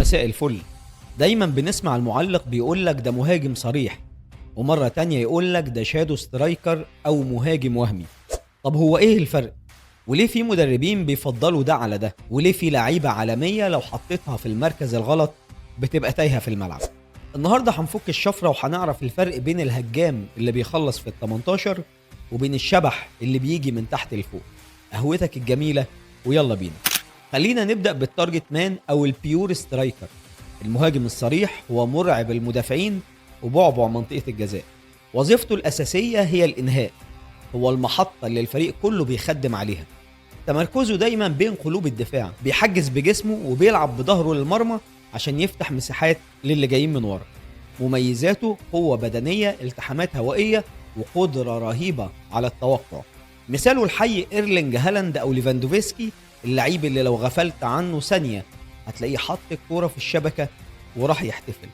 مساء الفل. دايما بنسمع المعلق بيقول لك ده مهاجم صريح، ومرة تانية يقول لك ده shadow striker أو مهاجم وهمي. طب هو إيه الفرق؟ وليه في مدربين بيفضلوا ده على ده؟ وليه في لعيبة عالمية لو حطيتها في المركز الغلط بتبقى تايهة في الملعب؟ النهاردة هنفك الشفرة وهنعرف الفرق بين الهجام اللي بيخلص في ال 18 وبين الشبح اللي بيجي من تحت لفوق. قهوتك الجميلة ويلا بينا. خلينا نبدأ بال target man أو ال pure striker. المهاجم الصريح هو مرعب المدافعين وبعبع منطقة الجزاء. وظيفته الأساسية هي الإنهاء، هو المحطة اللي الفريق كله بيخدم عليها. تمركزه دايما بين قلوب الدفاع، بيحجز بجسمه وبيلعب بظهره للمرمى عشان يفتح مساحات للي جايين من ورا. مميزاته قوة بدنية، التحامات هوائية، وقدرة رهيبة على التوقع. مثاله الحي ايرلينج هالاند او ليفاندوفسكي، اللعيب اللي لو غفلت عنه ثانية هتلاقيه حط الكورة في الشبكة وراح يحتفل.